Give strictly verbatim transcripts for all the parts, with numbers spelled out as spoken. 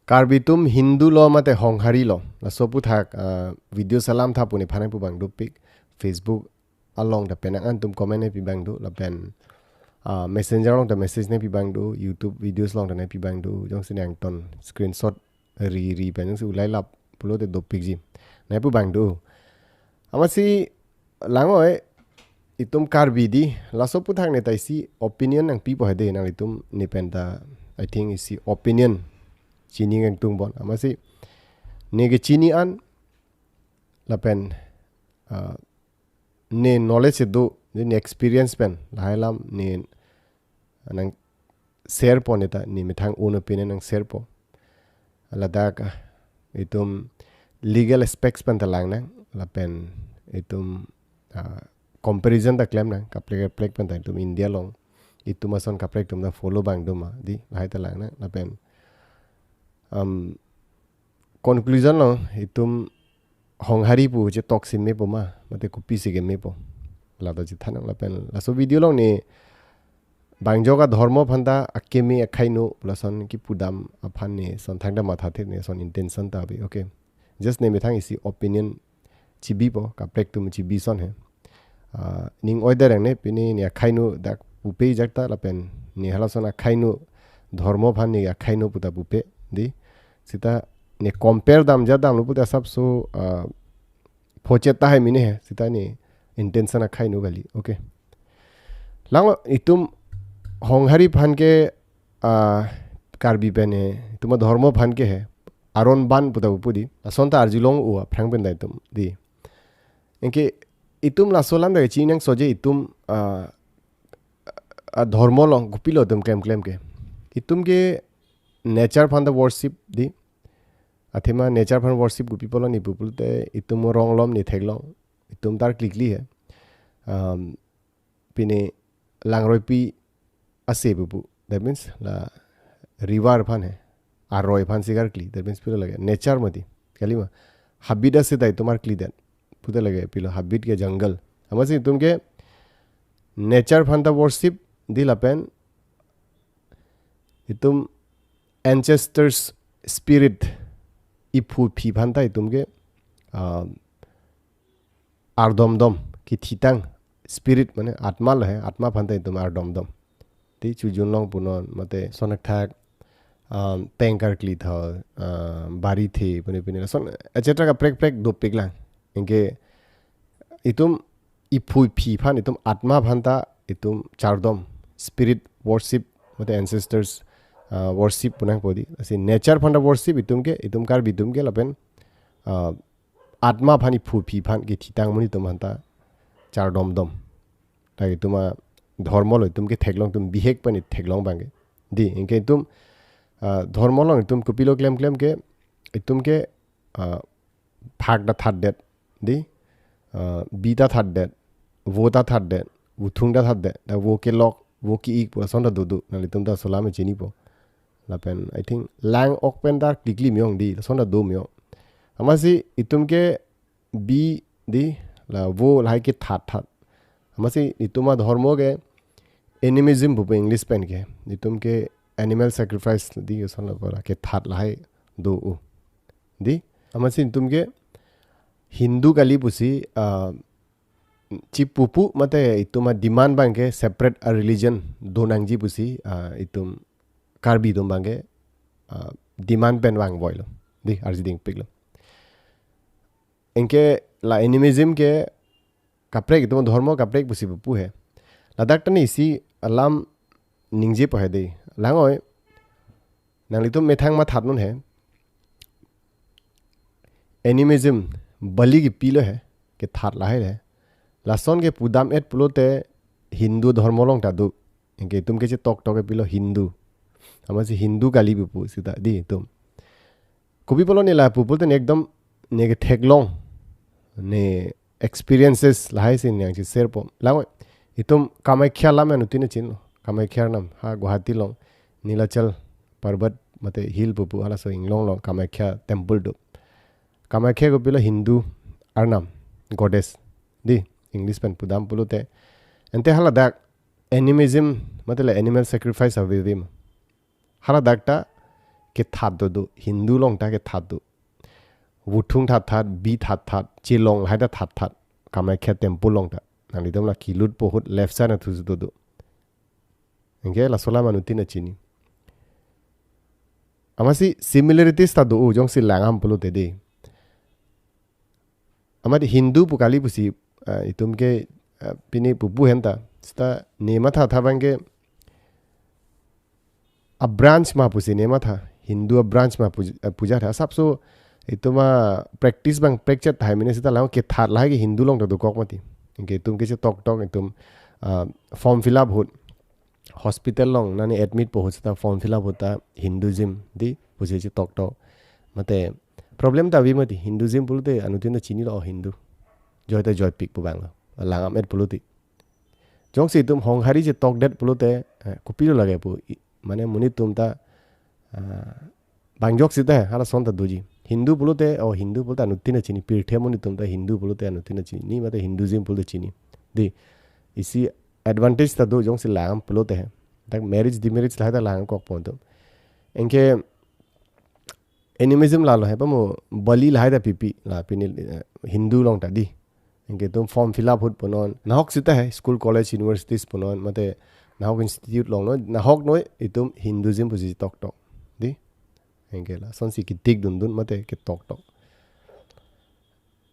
Karbi atum Hindu lo mate Honghari lo, laso aphuthak, ah, video salam tha pu nephan nangpu abang dopik. Facebook along ta penang an atum comment nangpi abang do, lapen, ah, Messenger along ta message nangpi abang do, YouTube videos along ta nangpi abang do, jongsi nangton screenshot ri ri pen jongsi ulai lap pulote dopikji, nangpu abang do. Amatsi lang-oi, itum Karbi di, laso aphuthak ne ta isi opinion nangpipo hedi, nanglitum ne pen ta, I think isi opinion chini nangtung bon. Amatsi ne kechini an lapen, ah, ne knowledge do, ne experience pen lahai alam ne nang share po, ne ta ne methang own opinion nang share po. Ladak, ah, itum legal aspects pen ta lang nang, lapen itum, ah, comparison ta klem nang, kaprek kaprek pen ta itum India along itum ason kaprek atum ta follow abang do ma di, lahai ta lang nang, lapen, um, conclusion lo, itum Honghari pu chetok si mepo ma, mate kopisi ke mepo, la ta chethan nang. Lapen laso video along ne bang ajok adhormo aphan ta akeme akhai no, lason kipu dam aphan ne son thangta mathathe, ne son intention ta ave. Okay. Just ne methang isi opinion chibipo, kaprek atum chibi ason he. Ah, ning oi dereng ne, pini ne akhai no dak pupe ajat ta, lapen ne halason akhai no, dhormo aphan ne akhai no pu ta pupe di. Seta ne compare dam ajat damlo pu ta asapso, ah, phochot tahai mene he, seta ne intention akhai no kali. Okay. Lang-o, itum Honghari aphan ke, ah, Karbi pen he, itum adhormo aphan ke he, aron ban pu ta pu di, lason ta arjulong-o aphrang pen ta itum di. Anke itum laso alam ta chini nangsoje, itum, ah, adhormo along kopilo itum klem klem ke. Itum ke nature aphan ta worship di. Athema nature aphan worship kopi pulo ne pu pulote itum rong alom ne theklong. Itum ta arkli kli he. Um, pini langroipi ase pu pu. That means la river aphan he. Aroi aphan si karkli. That means pura lake nature mati. Kali ma. Habit ase ta itum arklidet. Puta lake pilo habit ke jungle. Amatsi itum ke nature aphan ta worship di, lapen itum ancestors spirit, iphu iphi aphan ta itum ke, ah, ardomdom, kethitang, spirit mane atma lo he, atma aphan ta itum ardomdom. Te chojun long punon, mate sonak thak, um, peng karkli tha, um, bari the, pune pune, son, et cetera kaprek prek dopik lang. Anke itum iphu iphi aphan, itum atma aphan ta itum chardom, spirit worship, mate ancestors, uh, worship pu nangpo di. Lasi nature aphan ta worship itum ke, itum Karbi atum ke lapen, uh, atma aphan, iphu iphi aphan kethitang amonit atum aphan ta chardomdom. Lake itum adhormo lo itum ketheklong, itum bihek pen itheklong abang ke. Di, anke itum, ah, dhormo along itum kopilo klem klem ke, itum ke, ah, phak ta thatdet. Di, ah, bi ta thatdet, vo ta thatdet, vuthung ta thatdet, ta vo kelok, vo ke-ik pu ason ta dodo, nanglitum ta laso alam chinipo. Lapen, I think, lang-ok pen ta klikli me-ong di, lason ta do me-ong. Amatsi itum ke bi di, la vo lahai kethat that. Amatsi itum adhormo ke animism pu pu English pen ke. Itum ke animal sacrifice di, ason la vo la kethat lahai do-o. Di, amatsi itum ke Hindu kali pusi, ah, chipu pu mate itum ademand abang ke separate a religion do nangji pusi, ah, itum Karbi atum abang ke, ah, demand pen vangvoi lo. Di, arjuding pik lo. Anke la animism ke kaprek, itum adhormo kaprek pusi pu pu he. Ladak ta ne isi alam ningjepo he di. Lang-oi, nanglitum methang mathat non he. Animism, bali kepilo he, kethat lahai he. Lason ke pudam-et pulote Hindu adhormo along ta do. Anke itum ke chetok tok ke pilo Hindu. Amatsi Hindu kali pu pu seta di itum. Kopi pulo ne la pu pulote ne ekdom ne ketheklong, ne experiences lahai si ne nangche-share po. Lang-oi, itum Kamakhya alam anuttin chinilo. Kamakhya arnam, ha Guwahati along, Nilachal Parbat mate hill pu pu halaso inglong along Kamakhya temple do. Kamakhya kopilo Hindu arnam, goddess. Di, English pen pudam pulote. Ante haladak animism, mate la animal sacrifice aveve ma. Haladak ta kethat do do, Hindu along ta kethat do. Vuthung thatthat, bi thatthat, Shillong lahai ta thatthat, Kamakhya temple along ta. Nanglitum la kilut pohut left side athu si do do. Anke laso alam anuttin ta chini. Amatsi similarities ta do, jongsi langdam pulote dei. Amat Hindu pu kali pusi, ah, itum ke, ah, pini pupu hen ta. Seta ne matha tha abang ke a branch ma pusi ne matha. Hindu a branch ma puj-, ah, puja tha. Asapso itum a practice abang practice tahai mene seta lang kethat lahai ke Hindu along ta dokok mati. Anke itum ke chetok tok itum, ah, form fill up ahut. Hospital along nani admit po ahut seta form fill up ahut ta Hinduism dei pusi chetok tok. Mate problem ta ave mati, Hinduism pulote anuttin ta chinilo, o Hindu. Joy ta joypik pu abang lo. Langdam-et pulote. Jongsi itum honghari chetokdet pulote, eh, kopilo lake pu. I-, mane monit atum ta, ah, bang jok seta halason ta doji. Hindu pulote, o Hindu pulote anuttin ta chini. Pirthe monit atum ta Hindu pulote anuttin ta chini. Mate Hinduism pulote chini. Dei, isi advantage ta do jongsi langdam pulote he. Dak merits demerits lahai ta langkok pon atum. Anke animism lalo he pamo Bali lahai ta pipi la pini, eh, Hindu along ta dei. Anke itum form fill up ahut punon. Nahok seta he school, college, universities punon. Mate nahok institute along noi. Nahok noi itum Hinduism pusi tok tok. Dei. Anke lasonsi ketik dun dun mate ketok tok.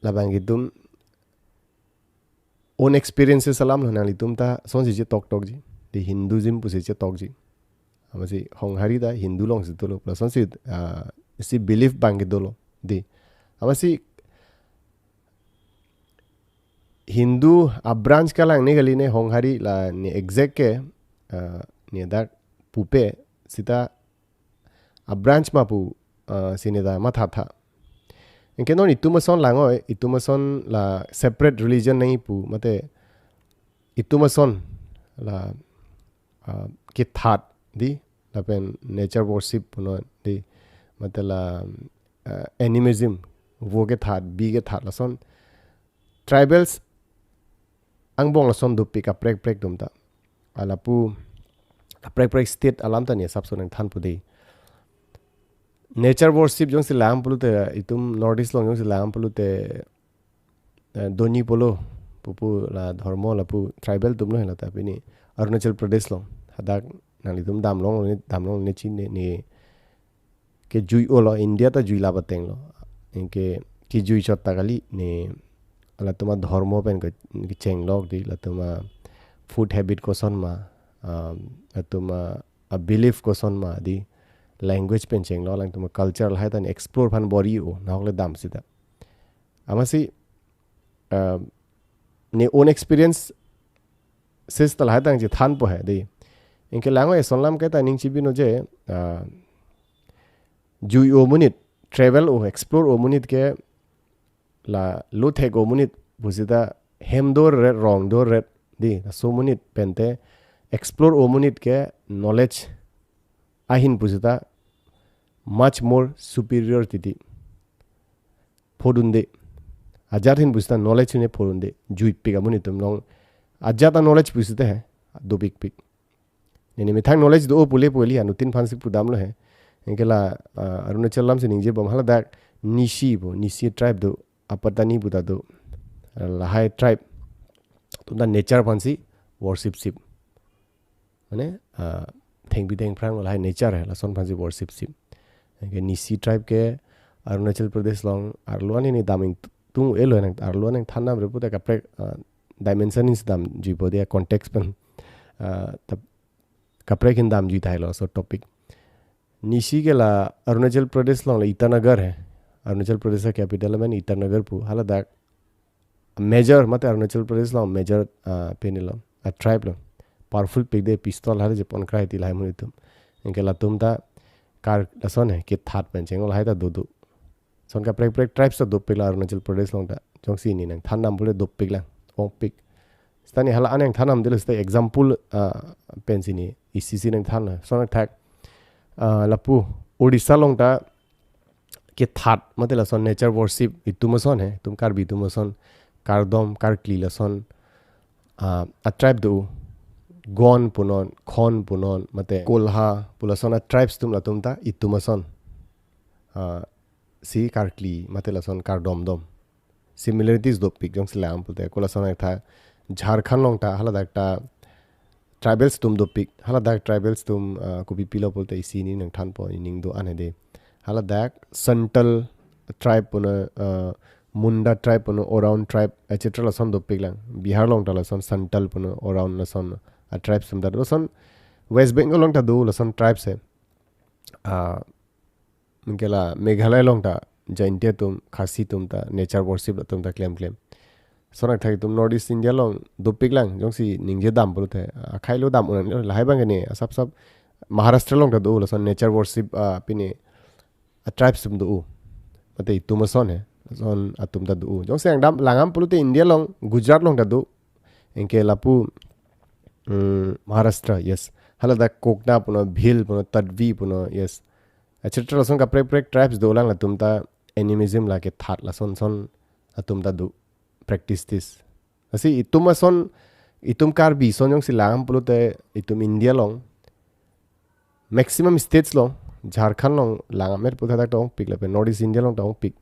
Labang itum own experiences alam lo, nanglitum ta lasonsi chetok tokji. Dei, Hinduism pusi chetok tokji. Amatsi honghari ta Hindu alongsi dolo. Lasonsi, ah, si belief abang ke dolo. Dei. Amatsi Hindu a branch kalang ne kali ne honghari la ne exact ke, ah, ne dak pupe seta a branch ma pu, ah, si ne ta matha tha. Anke non itum ason langnon, itum ason la separate religion nangji pu, mate itum ason la, ah, kethat dei, lapen nature worship punon dei, mate la, ah, animism, vo kethat, bi kethat lason. Tribals angbong lason dopik kaprek prek atum ta. Lapu kaprek prek state alam ta ne asapso nangthan pu dei. Nature worship jongsi langdam pulote, itum North East along jongsi langdam pulote, eh, Donyi Polo pupu la dhormo lapu tribal atum lo hela ta pini Arunachal Pradesh along. Hadak nanglitum damlong ne, damlong ne chini ne, ne kejui-o lo, India ta jui lap ateng lo. Anke kejui chot ta kali ne, latum adhormo pen ke, kechenglok dei, latum a food habit koson ma, um, latum a, a belief koson ma dei, language pen chenglok, latum a culture lahai ta ne explore aphan bor-i-o, nahok le dam seta. Amatsi, um, ne own experience seta lahai ta nangchethan po he dei. Anke langnon eson alam ke ta ning chibino je, ah, jui-o monit, travel-o, explore-o monit ke la lo thek-o monit pu seta hem do-ret, rong do-ret dei, laso monit pen te explore-o monit ke knowledge ahin pu seta much more superior titi. Phodunde. Ajat ahin pu seta knowledge ahin phodunde. Juipik amonit atum along. Ajat a knowledge pu seta he. Dopikpik. Nini methang knowledge do-o pule pule anuttin aphansi pudam lo he. Anke la, ah, Arunachal alam si ningjebom, hala dak Nyishi pu, Nyishi tribe do, Apatani pu ta do. Lahai tribe atum ta nature aphansi worship sip. Mane, ah, thengpi thengphrang lahai nature he, lason aphansi worship sip. Anke Nyishi tribe ke Arunachal Pradesh along arlo an ne dam ingtung-e lo, nang arlo an nangthan damre puta kaprek, ah, dimension ahin si damjuipo dei, context pen, ah, ta kaprek ahin damjui tahai lo laso topic. Nyishi ke la Arunachal Pradesh along la Itanagar he. Arunachal Pradesh a capital amen Itanagar pu. Hala dak major, mate Arunachal Pradesh along major, ah, pini lo, a tribe lo. Powerful pik dei, pistol hare je pon krai ti lahai monit atum. Anke latum ta kar lason he, kethat pen chenglo lahai ta do do. Lason kaprek prek tribes ta dopik la Arunachal Pradesh along ta. Jongsi ne nangthan dam pule dopik lang, ongpik. Seta ne hala an nangthan damde lo, seta example, ah, pensi ne isi si nangthan lo. Lason thak, ah, lapu Odisha along ta kethat, mate lason nature worship, itum ason he, itum Karbi atum ason, kardom, karkli lason, ah, a tribe do. Gon punon, Khon punon, mate Kolha pu lason a tribes atum latum ta itum ason. Ah, si karkli, mate lason kardomdom. Similarities dopik jongsi lang pulote, ko lason athak Jharkhand along ta haladak ta tribals atum dopik, haladak tribals atum, ah, kopi pilo pulote isi hini nangthanpo, ining do-an hedi. Haladak Santal tribe punon, ah, Munda tribe punon, Oraon tribe, et cetera lason dopik lang. Bihar along ta lason Santal punon, Oraon lason a tribes atum ta do. Lason West Bengal along ta do lason tribes he. Ah, mungkin la Meghalaya along ta Jaintia atum, Khasi atum ta nature worship atum ta klemklem. Lason athak itum North East India along dopik lang, jongsi ningje dam pulote, akhai lo dam unang lo, lahai abang ke ne, asap sap Maharashtra along ta do lason nature worship, ah, pine a tribes atum do. Mate itum ason he, lason atum ta do. Jongsi ang dam langdam pulote India along, Gujarat along ta do. Anke lapu, mm, Maharashtra, yes. Haladak Kokna punon, Bhil punon, Tadvi punon, yes. Et cetera lason kaprek kaprek tribes dolang, latum ta animism la kethat lason son atum ta do practice this. Lasi itum ason, itum Karbi ason jongsi lang pulote itum India along maximum states along, Jharkhand along lang amet puthak ta ongpik, lapen North East India along ta ongpik.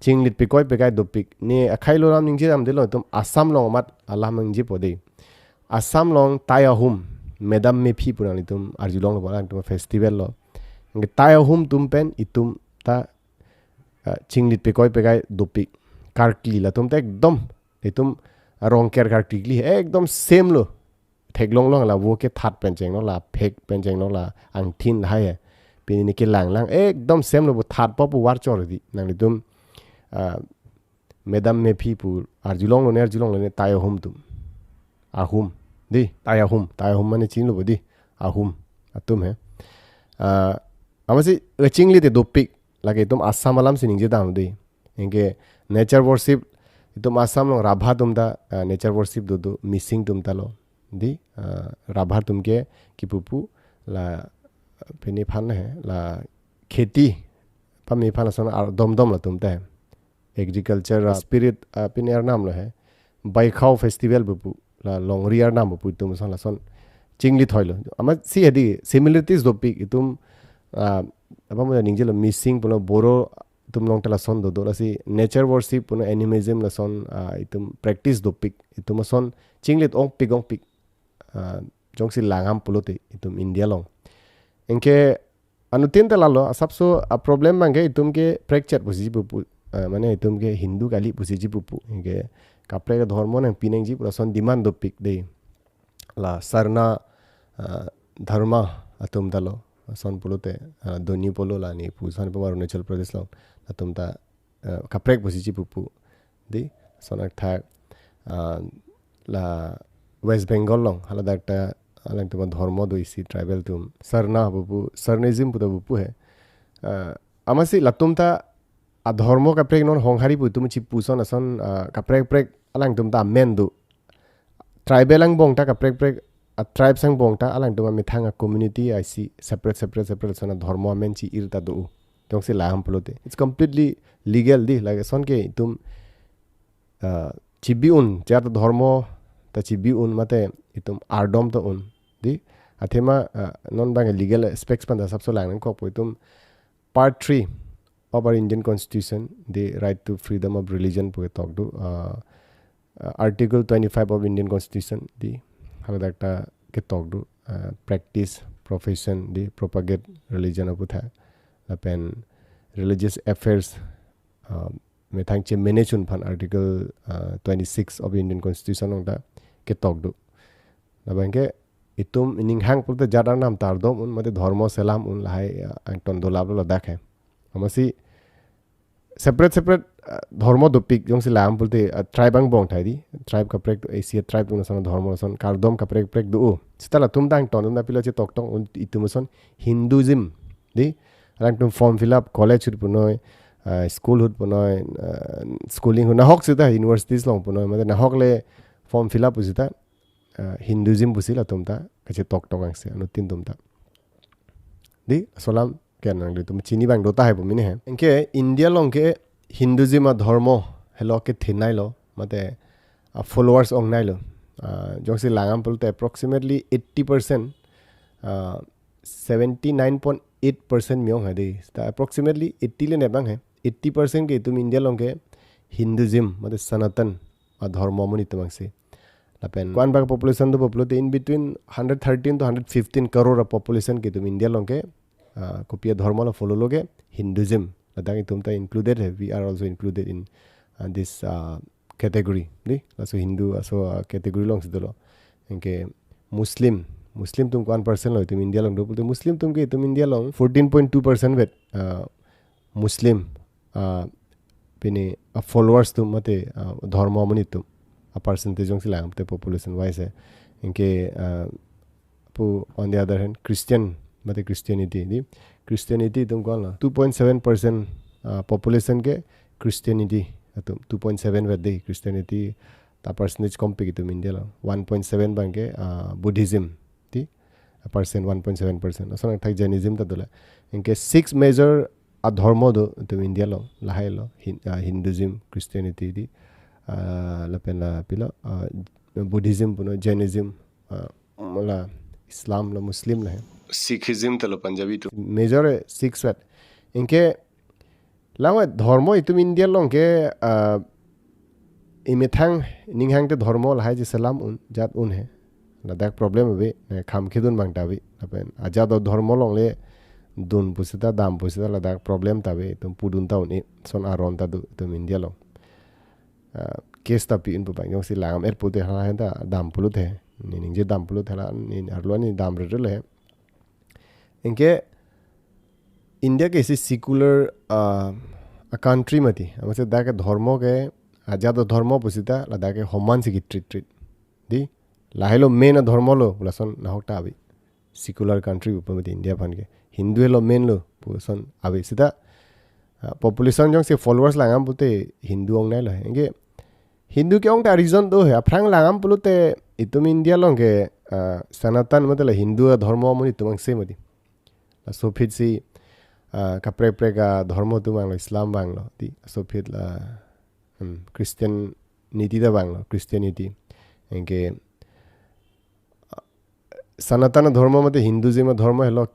Chinglit pikoi pikai dopik. Ne akhai lo lam ningje damde lo, itum Assam along amat alam ningjepo de. Assam along Tai Ahum, Medam Mephi pu nanglitum arjulonglo, alangtum festival lo. Nge Tai Ahum atum pen itum ta, ah, chinglit pikoi pikai dopik. Karkli latum ta ekdom, itum Rongker karkli ekdom same lo. Theklong long la vo kethat pen chengno, la phek pen chengno, la angthin lahai he. Pini ne kelang lang ekdom same lo, vo thatpo pu var chor di. Nanglitum, ah, Medam Mephi pu arjulonglo ne, arjulonglo ne, Tai Ahum atum. Ahum. Di, Tai Ahum. Tai Ahum mane chinilo vo di. Ahum atum he. Ah, amatsi, eh, chinglit te dopik. Lake itum Assam alam si ningje dam di. Anke nature worship, itum Assam along Rabha atum ta, ah, nature worship do do, Mising atum ta lo. Di, ah, Rabha atum ke kipupu la pini aphan he, la kheti pame aphan lason ardomdom latum ta he. Agriculture, ah, spirit, ah, pini arnam lo he. Baikhao festival pupu, la longri arnam pupu, itum ason lason chinglit hoi lo. Amatsi hedi similarities dopik itum, ah, apa mo ningjelo, Mising punon, Boro atum along ta lason do do, lasi nature worship punon, animism lason, ah, itum practice dopik, itum ason chinglit ongpik ongpik, ah, jongsi langdam pulote itum India along. Anke anuttin ta lalo, asapso a problem abang ke itum ke prekchet pusi chipupu, ah, mane itum ke Hindu kali pusi chipupu. Anke kaprek adhormo nangpi nangji pu lason demand dopik de. La Sarna, ah, dharma atum ta lo, lason pulote, ah, Doni Polo la ne pu, lason pu Arunachal Pradesh along, latum ta, ah, kaprek pusi chipupu. Di, lason athak, ah, la West Bengal along, haladak ta alangtum adhormo do isi tribal atum. Sarna pupu, Sarnism pu ta pupu he. Ah, amatsi latum ta adhormo kaprek non Honghari pu itum chipu ason ason, ah, kaprek kaprek alangtum ta amen do. Tribal angbong ta kaprek kaprek, a tribes angbong ta alangtum amethang a community isi separate, separate, separate ason adhormo amen chi-ir ta do. Jongsi langdam pulote. It's completely legal di, lake ason ke itum, ah, chibi un, jat adhormo ta chibi un, mate itum ardom ta un. Di, athema, ah, non abang legal aspects aphan ta asapso lang nangkokpo itum Part three of our Indian Constitution, the right to freedom of religion pu ketok do, uh, uh, Article twenty-five of Indian Constitution, di haladak ta ketok do, uh, practice, profession, di propagate religion aputhak. Lapen religious affairs, uh, methang che-manage un aphan Article, uh, twenty-six of Indian Constitution along ta ketok do. Labang ke itum ining hang pulote jat arnam ta ardom un, mate dhormo selam un, lahai, ah, angton dolap lo ladak he. Amatsi separate separate, ah, dhormo dopik jongsi langdam pulote, ah, tribe angbong tahai di. Tribe kaprek do, isi tribe atum ason adhormo ason kardom kaprek kaprek do. Seta latum ta angton un, apilo chetoktok un, itum ason Hinduism di. Alangtum form fill up, college ahut punoi, ah, school ahut punoi, ah, schooling ahut, nahok seta universities along punoi, mate nahok le form fill up seta, ah, Hinduism pusi latum ta kachetoktok angse, anuttin atum ta. Di, laso alam ke nanglitum chini abang do tahai pu mene he. Anke India along ke Hinduism adhormo helo kethenei lo, mate a followers ongnei lo. Ah, jongsi langdam pulote approximately eighty percent, ah, seventy nine point eight percent me-ong hedi. Ta approximately eighty le nepang he. Eighty percent ke itum India along ke Hinduism, mate Sanatan adhormo amonit atum angse. Lapen ko-an bak population do pulote in between hundred thirteen to hundred fifteen crore a population ke itum India along ke, ah, kopi adhormo lo follow lo ke Hinduism. Ladak itum ta included he, we are also included in, ah, this, ah, category. Di, laso Hindu aso, ah, category alongsi dolo. Anke Muslim, Muslim atum ko-an percent lo itum India along do pulote Muslim atum ke itum India along fourteen point two percent vet, ah, Muslim, ah, pini, ah, followers atum mate, ah, dhormo amonit atum a percentage jongsi langdamte population wise he. Anke, ah, pu on the other hand Christian mate Christianity di, Christianity atum ko-an lo two point seven percent, ah, population ke Christianity atum two point seven vet di Christianity. Ta percentage kompi itum India along. One point seven abang ke, ah, Buddhism. Di? A percent, one point seven percent. Lason athak Jainism ta dolo. Anke six major adhormo do itum India along. Lahai lo. Hin-, ah, Hinduism, Christianity di. Ah, lapen la pilo, ah, Buddhism punon, Jainism, ah, la Islam, la Muslim la he. Sikhism ta lo Punjabi atum. Major, eh, six vet. Anke langdam dhormo itum India along ke, ah, imethang ning hangte dhormo lahai je selam un, jat un he. Ladak problem ave, ne kham kedun abang ta ave. Lapen ajat adhormo along le dun pusita dam pusita ladak problem ta ave, itum pudun ta un-e, lason aron ta do itum India along. Ah, case ta pi-un pu abang, jongsi langdam-et pulote hala henta dam pulote, ne ningje dam pulote hala, ne arlo ne damre re le. Anke India ke isi secular, ah, a country mati. Amatsi dak ke dhormo ke, ajat adhormo pusita ladak ke homan si ki treat treat. Di, lahai lo main adhormo lo, lason nahok ta ave. Secular country pu mati India aphan ke. Hindu helo main lo, pu lason ave sita. Ah, population jongsi followers langdam pulote Hindu ongnei lo he. Anke Hindu ke-ong ta reason do he. Aphrang langdam pulote itum India along ke, ah, Sanatan mate la Hindu adhormo amonit atum angse mati. Laso aphi si, ah, kaprek prek adhormo atum vanglo, Islam vanglo. Di, laso aphi la, hmm, Christianity ta vanglo, Christianity. Anke, ah, Sanatan adhormo mate Hinduism adhormo helo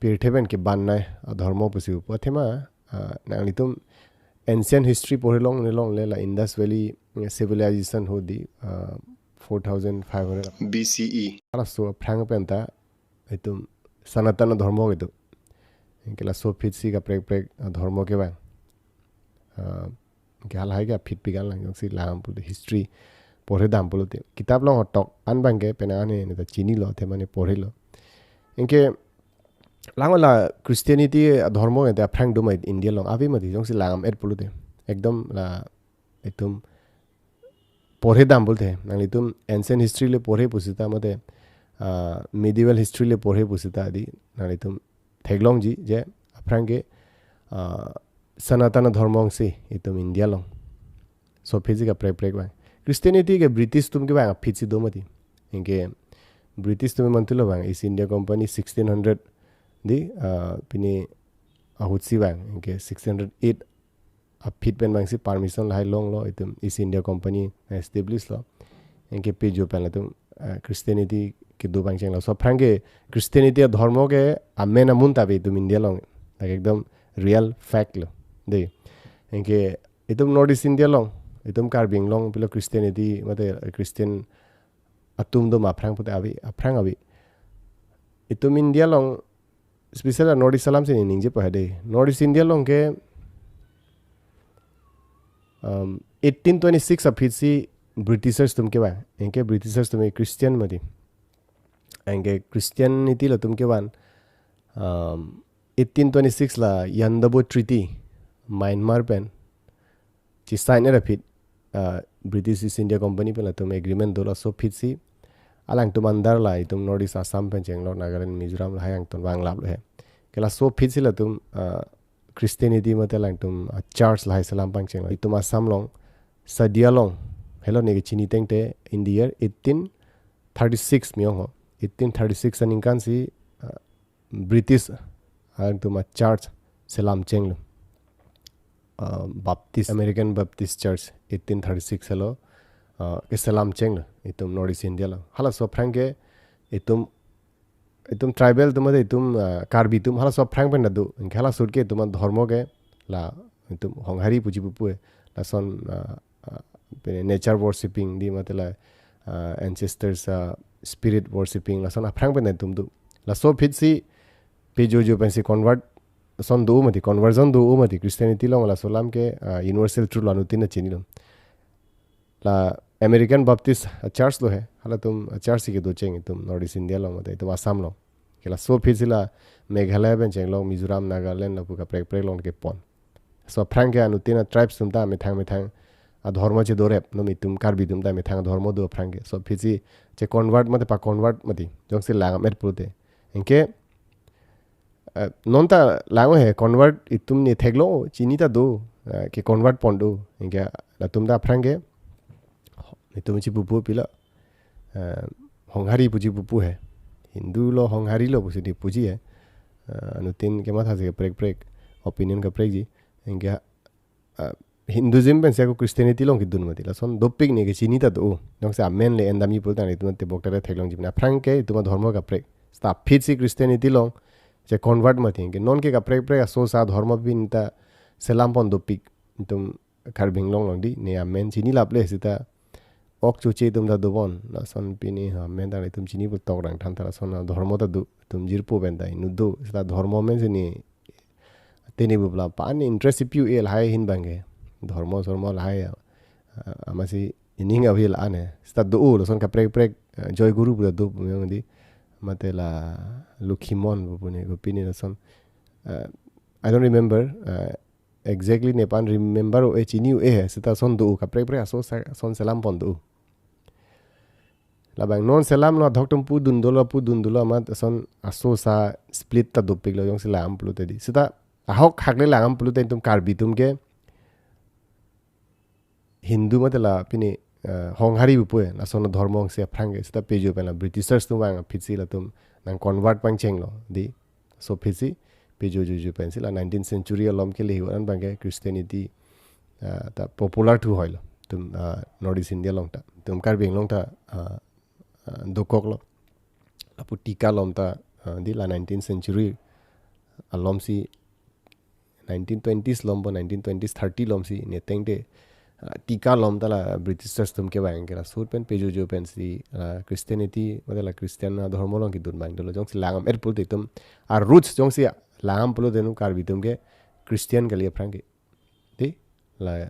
pirthe pen kebannei adhormo pusi pu. Athema, ah, nanglitum ancient history porhe longle longle la Indus Valley, eh, civilization ho di, ah, four thousand five hundred B C E. Laso aphrang pen ta itum Sanatan adhormo kedo. Anke laso aphi si kaprek prek adhormo kevang. Ah, anke halahai ke aphi pi kan lang, jongsi langdam pulote history porhe dam pulote. Kitab along hotok an abang ke penang an ne ta chinilo, athema ne porhelo. Anke langdam la Christianity adhormo ke aphrang do ma India along, ave mati jongsi langdam-et pulote. Ekdom la itum porhe dam pulote. Nanglitum ancient history le porhe pusita mate, ah, medieval history le porhe pusita di, nanglitum theklongji je aphrang ke, ah, Sanatan adhormo angse itum India along. Laso aphi si kaprek prek abang. Christianity ke British atum kevang aphi si do mati. Anke British atum mantulo abang, East India Company sixteen hundred di, ah, pini ahut si vang. Anke sixteen hundred eight aphi pen abang si permission lahai longlo itum East India Company establish lo. Anke piju pen latum, ah, Christianity kedo pangchenglo. Laso aphrang ke Christianity adhormo ke amen amun ta ave itum India along. Lake ekdom real fact lo. Di. Anke itum North East India along, itum Karbi Anglong pilo Christianity mate Christian atum do ma aphrang pulote ave, aphrang ave. Itum India along, special North East alam si ne ningje pa hedi. North East India along ke, um, eighteen twenty-six aphi si Britishers atum kevang. Anke Britishers atum Christian mati. Anke Christianity latum kevan, um, eighteen twenty-six la Yandabo Treaty, Myanmar pen chi sign-et aphi, ah, British East India Company pen latum agreement do, laso aphi si alangtum under la itum North East Assam pen chenglo, Nagaland, Mizoram lahai angton vanglaplo he. Ke laso aphi si latum, ah, Christianity mate alangtum, ah, church lahai selam pangchenglo. Itum Assam along, Sadia along, helo ne kechini tangte in the year eighteen thirty-six me-ong ho. Eighteen thirty-six aningkan si, ah, British alangtum a church selam chenglo. Ah, Baptist, American Baptist Church, eighteen thirty-six helo. uh, keselam chenglo itum North East India along. Halaso aphrang ke itum itum tribal atum mate itum, uh, Karbi atum halaso aphrang pen ta do. Anke halaso ahut ke itum adhormo ke la itum honghari puji pupu e. Lason, uh, uh, pine nature worshipping dei mate la, uh, ancestors, uh, spirit worshipping lason aphrang pen ta itum do. Laso aphi si pejojo pensi convert ason do mati, conversion do mati, Christianity along laso alam ke, uh, universal truth lo, anuttin ta chinilo. La American Baptist, uh, church lo he. Halatum, uh, church si kedo cheng itum North East India along mate itum Assam along. Ke laso aphi si la Meghalaya pen chenglo, Mizoram, Nagaland lapu kaprek kaprek along kepon. So aphrang ke anuttin atribes atum ta methang methang adhormo chedo rep, non itum Karbi atum ta methang adhormo do aphrang ke. So aphi si che convert mate pa convert mati, jongsi lang amet pulote. Anke, uh, non ta lang he convert itum ne theklo, chini ta do, uh, ke convert pon do. Anke latum ta aphrang ke itum puji pupu pilo, uh, honghari puji pupu he. Hindu lo, honghari lo pusi dei puji he. Uh, anuttin kematha si kaprek kaprek, opinion kaprek ji. Anke, uh, Hinduism pensi ako Christianity along kedun mati. Lason dopik ne ke chini ta do. Jongsi amen le en damji pulo tangte itum tebok tare theklongji pine. Aphrang ke itum adhormo kaprek. Seta aphi si Christianity along che convert mati. Anke non ke kaprek kaprek aso asa adhormo pen ta selam pon dopik. Itum Karbi Anglong along dei, ne amen chini laple seta ok choche atum ta do bon. Lason pine amen ta itum chini putok rang than ta lason adhormo ta do. Itum jirpo pen ta inut do. Seta adhormo amen si ne tene bupla pa an interest pi-o-e lahai ahin abang ke. Dhormo sormo lahai, uh, amatsi ining avi la an he. Seta do lason kaprek kaprek, uh, Joy Guru pu ta do pu meng dei. Mate la Lokhimon pu pine, pu pine lason. Uh, I don't remember, uh, exactly, ne pa an remember-o-e, chini-o-e he. Seta ason do kaprek kaprek aso asa ason selam pon do. Labang non selamlo, adhok atum pudun dolo, pudun dolo amat ason aso asa split ta dopiklo jongsi lang pulote dei. Seta ahok hakle lang pulote itum Karbi atum ke Hindu mate la pine, uh, honghari pupu e, lason adhormo si aphrang ke. Seta pejo pen la Britishers atum vang aphi si latum nang convert pangchenglo dei. So aphi si pejojojo pensi la nineteenth century along ke le hiwan abang ke Christianity, uh, ta popular thu hoilo. Itum, uh, North East India along ta. Itum Karbi Anglong ta, uh, uh, dokoklo. Lapu Tika along ta, uh, dei la nineteenth century along si nineteen twenties along po, nineteen twenties, thirty along si ne tangte, uh, Tika along ta la Britishers atum kevang ke laso ahut pen pejojo pensi, uh, Christianity, mate la Christian adhormo along kedun abang dolo. Jongsi lang amet pulote itum aroots jongsi lang pulote non Karbi atum ke Christian kali aphrang ke. Dei, la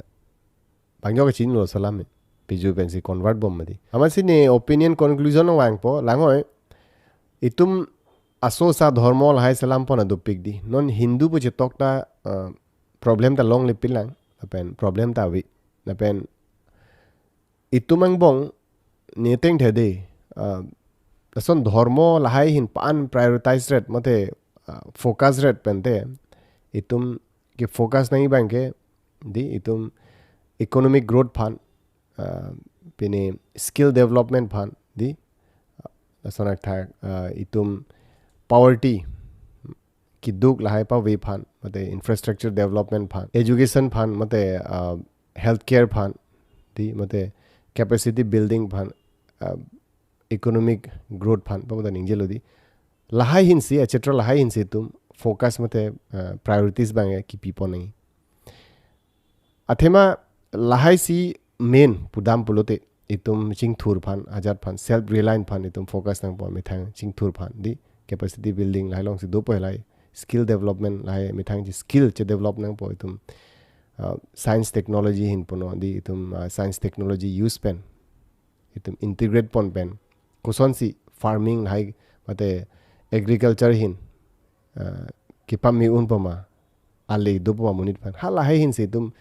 bang jok kachinilo selam e. Pejo pensi convert bom mati. Amatsi ne opinion conclusion vangpo, lang oi. Itum aso asa adhormo lahai selam pon ta dopik dei. Non Hindu pu chetok ta, uh, problem ta longle pilang. Lapen problem ta ave. Lapen itum angbong ne tangte dei, uh, lason dhormo lahai ahin pa an prioritize ret mate, uh, focus ret pen te itum kefocus nangji abang ke dei itum economic growth aphan, uh, pine skill development aphan dei, uh, lason athak, uh, itum poverty keduk lahai pave aphan, mate infrastructure development aphan, education aphan, mate, uh, healthcare aphan dei, mate capacity building aphan, uh, economic growth aphan, pa mate ningjelo dei. Lahai ahin si, et cetera lahai ahin si itum focus mate, uh, priorities abang ke kipi pon nangji. Athema lahai si main pudam pulote itum chingthur aphan, ajat aphan, self reliant aphan itum focus nangpo, methang chingthur aphan dei, capacity building lahai along si dopo, lahai skill development, lahai methang si skill che develop nangpo itum, uh, science technology ahin punon dei, itum, uh, science technology use pen itum integrate pon pen kosonsi farming lahai mate agriculture ahin, uh, kepame un pama, ale dopo ma monit aphan. Halahai ahin si itum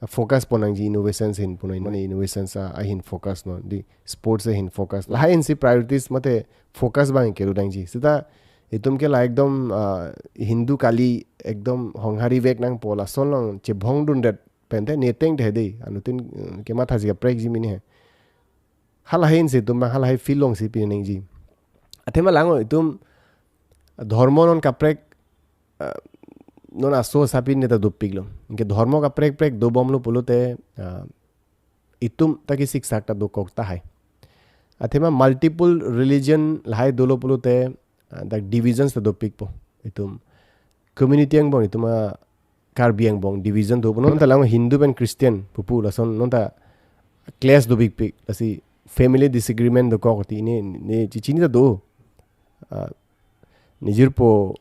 focus pon nangji, innovations ahin punon, mane innovations a, ahin focus non dei, sports ahin focus. Lahai ahin si priorities mate focus abang kedo nangji. Seta itum ke la ekdom, ah, Hindu kali ekdom honghari vek nangpo lason along chebhong dundet pen te ne tangte dei. Anuttin, eh, kematha si kaprek ji mene he. Halahai ahin si itum abang halahai field along si pi nangji. Athema lang oi, itum dhormo non kaprek, ah, non aso asa pine ta dopiklo. Anke dhormo kaprek kaprek dobomlo pulote, ah, itum ta kesiksak ta dokok tahai. Athema multiple religion lahai dolo pulote, ah, dak divisions ta dopikpo. Itum community angbong, itum a Karbi angbong division dopo. Non ta lang Hindu pen Christian pupu lason non ta clash dopikpik. Lasi family disagreement dokok ti ne, ne chechini ta do. Ah, nejirpo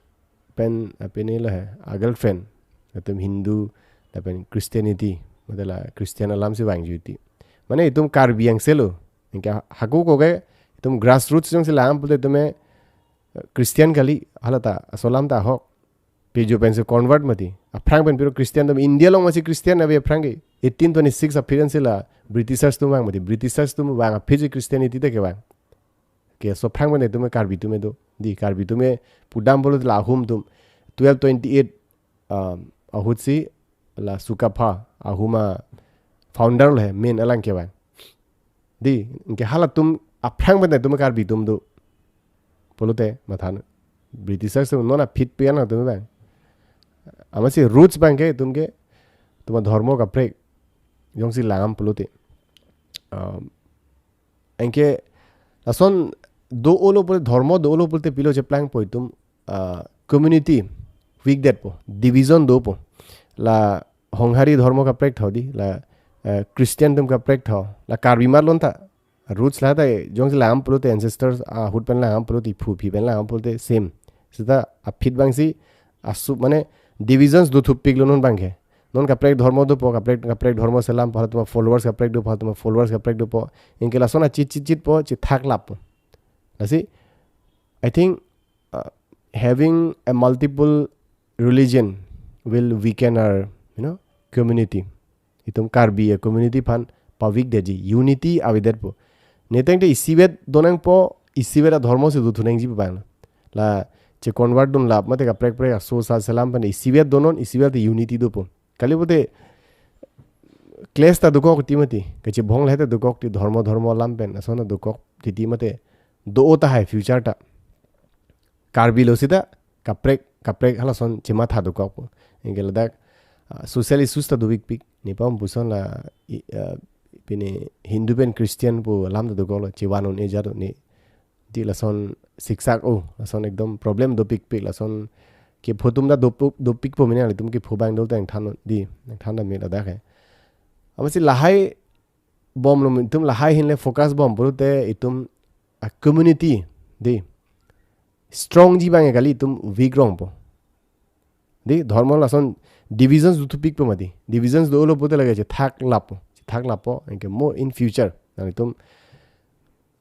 pen, ah, pine lahai, a girlfriend, latum Hindu lapen Christianity, mate la Christian alam si vangjuti. Mane itum Karbi angselo. Anke hako ko ke itum grassroots jongsi lang pulote itum, eh, Christian kali, hala ta aso alam ta ahok. Pejo pensi convert mati. Aphrang pen piro Christian atum India along masi Christian ave aphrang ke. Eighteen twenty-six aphi ansi la Britishers atum vang mati. Britishers atum vang aphi si Christianity ta kevang. Ke aso aphrang pen itum Karbi atum do. Di Karbi atum pudam pulote la Ahum atum. Twelve twenty-eight, um, ahutsi la Sukapha, Ahum a founder le main alang kevang. Di, anke halatum aphrang pen itum Karbi atum do. Pulote mathan. Britishers atum non aphi pen atum vang. Amatsi roots abang ke itum ke itum adhormo kaprek jongsi langdam pulote. Um, anke lason do-olo pulote, dhormo do-olo pulote pilo cheplangpo itum, ah, community weak detpo, division dopo. La Honghari dhormo kaprek tho di, la, eh, Christian atum kaprek tho, la Karbi mar lon ta. Roots la ta jongsi langdam pulote ancestors ahut pen langdam pulote, phu aphi pen langdam pulote same. Seta aphi abangsi asu mane divisions do thupiklo non abang ke. Non kaprek dhormo dopo, kaprek, kaprek dhormo selampo, halatum followers kaprek dopo, halatum followers kaprek dopo. Anke lason a chit chit chitpo, chithak lappo. Lasi, I think, uh, having a multiple religion will weaken our, you know, community. Itum Karbi a community aphan pa-weak detji, unity avedetpo. Netang te isivet donangpo, isivet adhormo si dothunangji abang. La che convert dun lap mate kaprek prek aso asa selam pen isivet donon, isivet te unity dopo. Kali pulote clash ta dokok ti mati, kachebhong lahai ta dokok ti, dhormo dhormo alam pen ason ta dokok titi mate do-o tahai future ta. Karbi lo seta kaprek kaprek halason chematha dokokpo. Anke ladak, ah, social issues ta dopikpik. Nepei puson la i-, ah, pine Hindu pen Christian pu alam ta dokoklo, chevan un-e ajat un-e. Di lason siksak o, lason ekdom problem dopikpik, lason kepho atum ta dopu-, dopikpo mene, itum kepho abang do ta nangthan di, nangthan ta me ladak he. Amatsi lahai bomlo itum, lahai ahin le focus bom pulote itum a community di strongji abang kali, itum weak rongpo. Di dhormo lason divisions do thupikpo mati. Divisions do-olo pulote lake chethak lappo. Chethak lappo, anke mo in future. Nang itum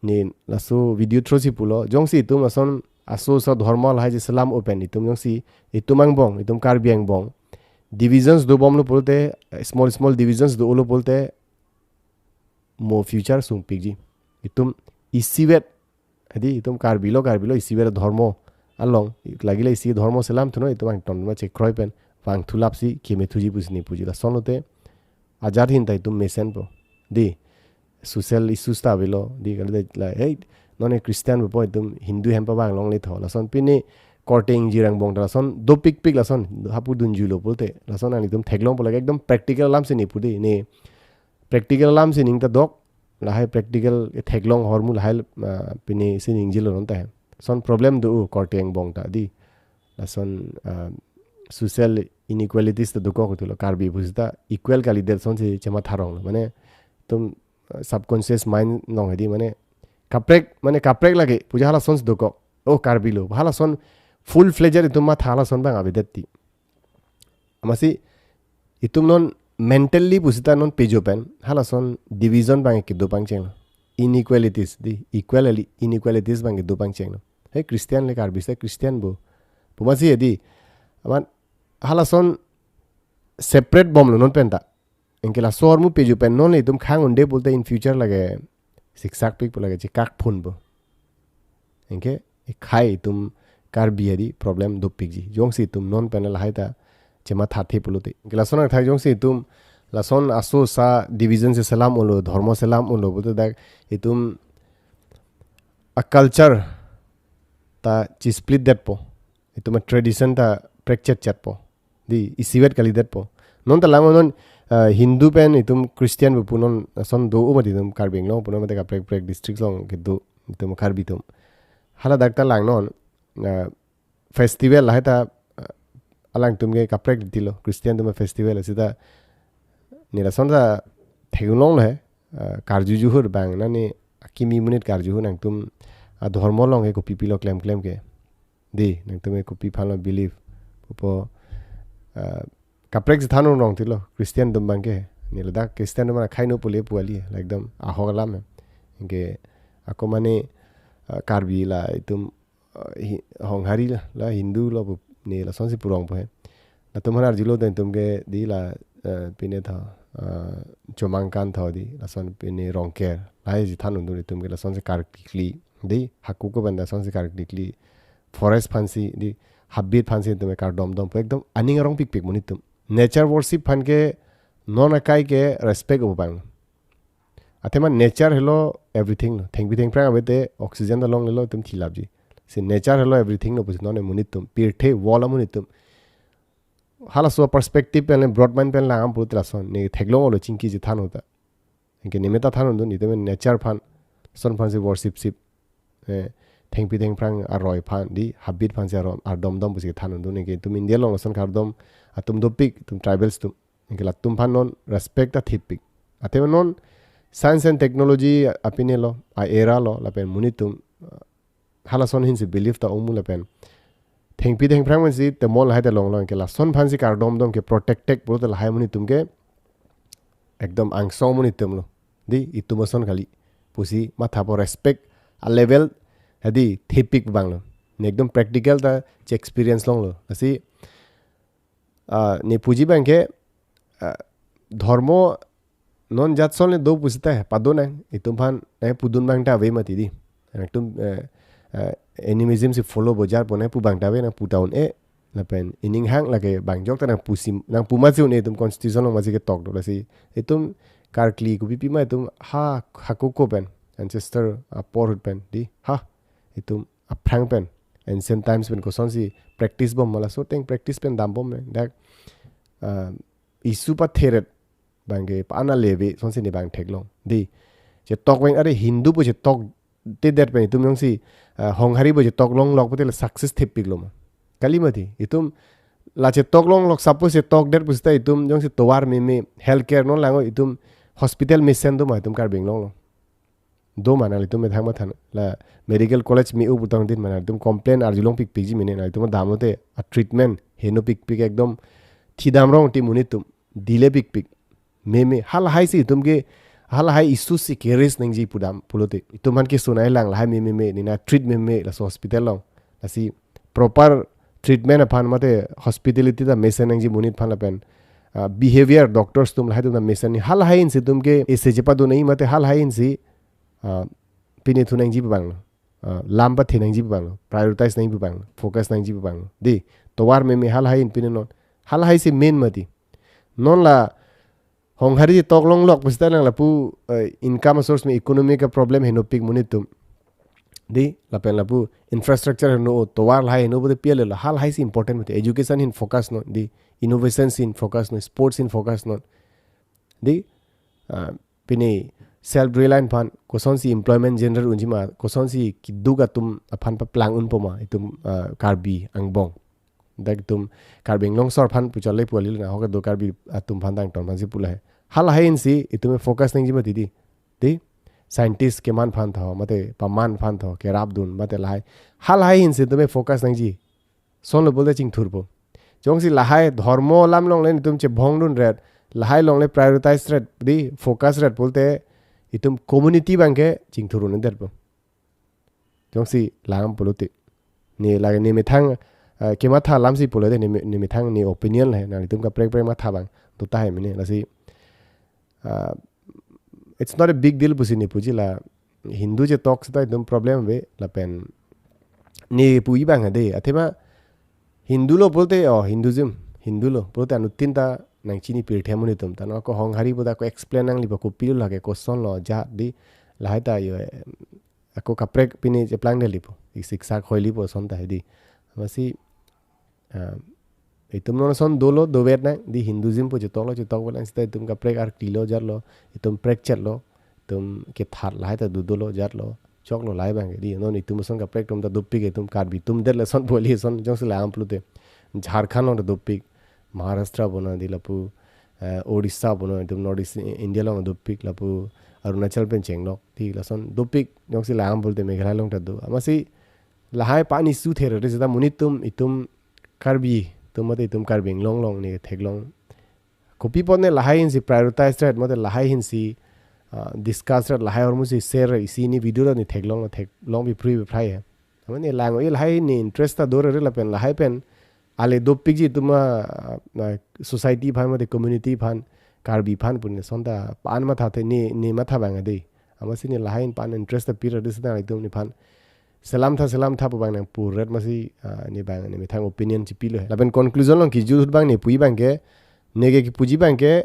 ne laso video through si pulo, jongsi itum lason aso asa dhormo lahai si selam open, itum jongsi itum angbong, itum Karbi angbong divisions dobomlo pulote, small small divisions do-olo pulote mo future sungpikji. Itum isivet, adi itum Karbi lo, Karbi lo isivet dhormo along, lagile isi dhormo selamthunon, itum angton ma chekroi pen vangthu lapsi kemethuji pusi ne puji. Lason lote ajat ahin ta itum mesenpo. Di social issues ta avelo, di kali de la, hey, non e Christian pupo, itum Hindu hem pavanglongle tho. Lason pine korte ingjir angbong ta lason dopikpik, lason hapu dunjulo pulote. Lason nang itum theklongpo lake, ekdom practical alam si ne pu di, ne practical alam si ning ta dok, lahai practical theklong ahormu lahai, ah, pine si ningjilo non ta he. Lason problem do-o korte angbong ta di. Lason, ah, social inequalities ta dokok itulo, Karbi pusita equal kalidet asonsi chematha ronglo. Mane itum, ah, subconscious mind along hedi, mane kaprek, mane kaprek lake pu ja halasonsi dokok. Oh, Karbi lo, halason full fledged itum matha halason abang avedet ti. Amatsi itum non mentally pusita non pejo pen halason division abang kedo pangchenglo. Inequalities di, equal ali inequalities abang kedo pangchenglo. Hey, Christian le Karbi se Christian bo pu amatsi hedi. Amat halason separate bomlo non penta. Anke laso ahormu pejo pen non le itum khang unde pulote in future lake siksakpikpo, lake chekakphunpo. Anke ekhai itum Karbi hedi problem dopikji. Jongsi itum non pen lahai ta chemathathe pulote. Anke lason athak jongsi itum lason aso asa division si selam unlo, dhormo selam unlo pulote dak itum a culture ta chisplit detpo. Itum a tradition ta prekchetchetpo. Di isivet kalidetpo. Non ta lang non, ah, Hindu pen itum Christian pu non ason do-o mati itum Karbi Anglong pu non mate kaprek kaprek district along kedo itum Karbi atum. Hala dak ta lang non, ah, festival lahai ta, ah, alangtum ke kaprek titilo, Christian atum festival seta neli lason ta theklonglo he, ah, karju juhur bang nani akimi monit karju juhur nangtum, ah, dhormo along ke kopi pilo klem klem ke. Dei, nangtum ke kopi aphanlo believe pupo, ah, kaprek chethan rong tilo, Christian atum bang ke. Neli ladak Christian atum akhai no pule pu kali, la ekdom ahok alam he. Anke ako mane, ah, Karbi la itum, ah, hi-, Honghari la, la Hindu lo pu, neli lasonsi pu rong po he. Latum aphan arjulo dei itum ke dei la, ah, pine tho, ah, Chomangkan tho dei, lason pine Rongker. Lahai chethan un-e itum ke lasonsi karkli dei, hako ko pen lasonsi karkli, forest aphansi dei, habit aphansi itum kardom dom pu ekdom aning arong pikpik monit atum. Nature worship aphan ke non akai ke respect-o bang. Athema nature helo everything lo. Thengpi thengphrang ave te oxygen ta longlelo itum thilapji. Si nature helo everything lo pusi non monit atum, pirthe world amonit atum. Halaso perspective pen le broad mind pen lang pulote lason neli theklonglo chingki chethan ahut ta. Anke neli meta than un-e dei, itum nature aphan, ason aphansi worship sip. Eh, thengpi thengphrang aroi aphan dei, habit aphansi aroi, ardom dom pusi than un-e dei, anke itum India along lason kardom atum dopik, itum tribals atum. Anke latum aphan non respect ta thipik. Athema non science and technology apine lo, a-era lo, lapen monit atum, ah, halason ahinsi believe ta ong mu lapen thengpi thengphrang aphansi temon lahai ta longlo, anke lason aphansi kardom dom ke protected pulote lahai monit atum ke ekdom angsong monit atum lo. Dei, itum ason kali pusi matha po, respect a-level hadi thipik bang lo. Neli ekdom practical ta che-experience longlo. Lasi, ah, neli puji bang ke, ah, dhormo non jat ason le do pusita he, pado nang, itum aphan nangpudun bang ta ave mati dei. Nangtum, eh, eh, animism si follow bojar po nangpu bang ta ave, nangpu ta un-e, lapen ining hang lake bang jok ta nangpusi, nangpu masi un-e, itum constitution along masi ketok do, lasi itum karkli kopi pi ma itum ha, hako ko pen, ancestor, ah, porhut pen dei, ha, itum aphrang pen, ancient times pen kosonsi practice bom ma laso ateng practice pen dam bom me. Dak, ah, issue patheret bang ke pa-an ale ave, lasonsi neli bang theklong dei. Chetok bang, are Hindu pu chetok te det pen itum jongsi, ah, Honghari pu chetok longlok pute la success thipik lo ma? Kali mati. Itum la chetok longlok, suppose chetok det pusita itum jongsi tovar meme, healthcare non lang-o, itum hospital mesen do ma itum Karbi Anglong along? Do ma, nanglitum methang matha, la medical college me-o putangdin ma nanglitum complain arjulong pikpikji mene, nanglitum damlote a-treatment heno pikpik, ekdom thidam rong ti monit atum, delay pikpik. Meme, halahai si itum ke, halahai issue si ke-raise nangji pudam pulote, itum aphan keso nanglang, lahai meme me, neli nang-treat meme laso hospital along. Lasi proper treatment aphan mate hospitality ta mesen nangji monit aphan lapen, ah, behavior, doctors atum lahai atum ta mesen nangji, halahai ahinsi itum ke ese chepado nangji mate halahai ahinsi, ah, pine thu nangji pu bang lo. Ah, lam pathe nangji pu bang lo, prioritize nangji pu bang lo, focus nangji pu bang lo. Dei, tovar meme halahai ahin pine non. Halahai si main mati. Non la Honghari chetok longlok pusita lang lapu, eh, income source me, economic problem henopik monit atum. Dei, lapen lapu infrastructure heno, tovar lahai heno pute pi ale lo, halahai si important mati. Education ahin focus non, dei, innovation ahin focus non, sports ahin focus non. Dei, ah, pine self reliant aphan kosonsi employment generate unji ma, kosonsi keduk atum aphan paplang un po ma itum, ah, Karbi angbong. Dak itum Karbi Anglong asor aphan puchot le pu kali, nahok kedo Karbi atum aphan tangton aphansi pu lahai. Halahai ahinsi itum focus nangji mati dei. Dei, scientist keman aphan tho, mate paman aphan tho, kerapdun, mate lahai. Halahai ahinsi itum focus nangji. Lasonlo pulote chingthur po. Jongsi lahai dhormo alam along le itum chebhong dunret, lahai along le prioritize ret, dei, focus ret pulote itum community bang ke chingthur un-edet po. Jongsi lang pulote. Neli lake neli methang, eh, kematha alamsi pulote neli me-, neli methang neli opinion le, nanglitum kaprek kaprek matha bang do tahai mene. Lasi, ah, it's not a big deal pusi neli puji, la Hindu chetok seta itum problem ave lapen neli puji bang dei. Athema Hindu lo pulote, oh, Hinduism, Hindu lo pulote anuttin ta nangchini pirthe amonit atum. Ta non ako Honghari pu ta ako explain nangli pa, kopilo lake, kosonlo, jat dei, lahai ta yo, eh, ako kaprek pine cheplang detlo pu, ik siksak hoilo pu ason ta he dei. Lasi, ah, Itum non ason dolo, dovet nang, di Hinduism pu chetoklo, chetok velang seta itum kaprek arkli lo, jatlo, itum prekchet lo, itum kethat lahai ta do dolo, jatlo, choklo lahai abang ke, di non itum ason kaprek atum ta dopik, itum Karbi atum det lason pu kali, ason jongsi la-an pulote. Jharkhand along ta dopik, Maharashtra pu non di lapu, eh, Odisha pu non, itum North East India along dopik, lapu Arunachal pen chenglok, di lason dopik, jongsi la-an pulote Meghalaya along ta do. Amatsi lahai pan issue therere seta monit atum, itum Karbi atum mate itum Karbi Anglong along ne theklong. Kopi apot ne lahai ahin si prioritize ret mate lahai ahin si, ah, discuss ret, lahai ahormu si share isi ne video lo ne theklong, theklong bi phrui bi phrai he. Amat ne lang-o, lahai ne interest ta dorere lapen lahai pen ale dopikji atum a, ah, society aphan mate community aphan, Karbi aphan pu ne ason ta pan matha the, ne, ne matha abang ade. Amatsi ne lahai ahin pan interest ta pirere seta itum nephan selam tha, selam tha pu abang nangpuret, amatsi, ah, ne abang ne methang opinion chipilo he. Lapen conclusion along kejut ahut abang ne puji abang ke, neke kepuji abang ke,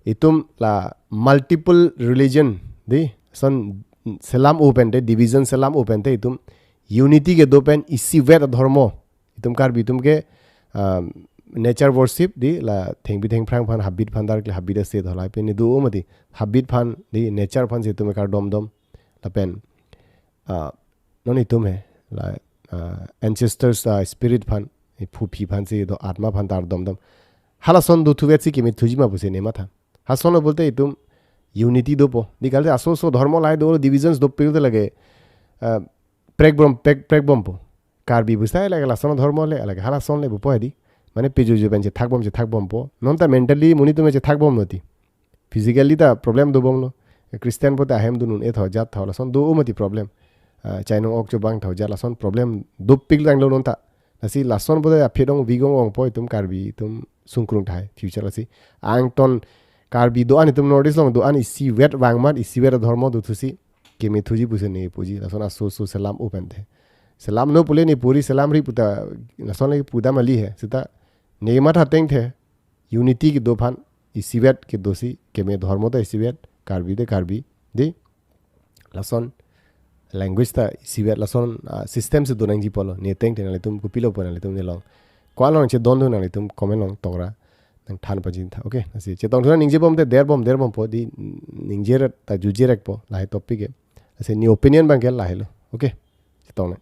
itum la multiple religion, di, ason selam-o pen te, division selam-o pen te, itum unity kedo pen isivet adhormo. Itum Karbi atum ke, um, nature worship, di, la thengpi thengphrang aphan, habit aphan darkle habit ase dholai pen ne do-o mati. Habit aphan, di, nature aphan si itum kardom dom. Lapen, ah, non itum he, la, ah, ancestors, ah, spirit aphan, e phuphi aphan si do, atma aphan ta ardom dom. Halason dothuvet si kemethuji ma pusi ne matha. Halason lo pulote itum unity dopo. Di kali aso aso dhormo lahai do, divisions dopik te lake, ah, prekbom, prek, prekbompo. Karbi pu seta lake lason adhormo le, lake halason le pupo he di. Mane pejojo pen chethakbom, chethakbompo. Non ta mentally monit atum chethakbom noti. Physically ta problem dobomlo. Christian pulote ahem dun un-e tho, jat tho, lason do-o mati problem. Ah, chainong ok chobang tho, jat lason problem dopik tanglo non ta. Lasi lason pulote aphi dong vigong ongpo itum Karbi atum sungkrung tahai future lasi. Angton Karbi do-an itum North East along do-an isivet vangmat, isivet adhormo dothusi kemethuji pusi ne puji, lason aso aso selam-o pen te. Selam-no pule ne puri selamri pu ta lason le pudam kali he. Seta ne matha ateng the, unity kedo aphan isivet kedo si, keme dhormo ta isivet, Karbi te Karbi, di, lason language ta isivet, lason, ah, system si do nangji pulo, ne ateng te nanglitum kopilo pu nanglitum ne along. Ko-an along chedon do nanglitum comment along tokra nangthan pajin tha. Okay, lasi chetong thu nang ningjebom te derbom, derbompo, di, ningje ret ta juje rekpo, lahai topic ke. Lasi ne opinion abang ke lahai lo. Okay, chetong nang.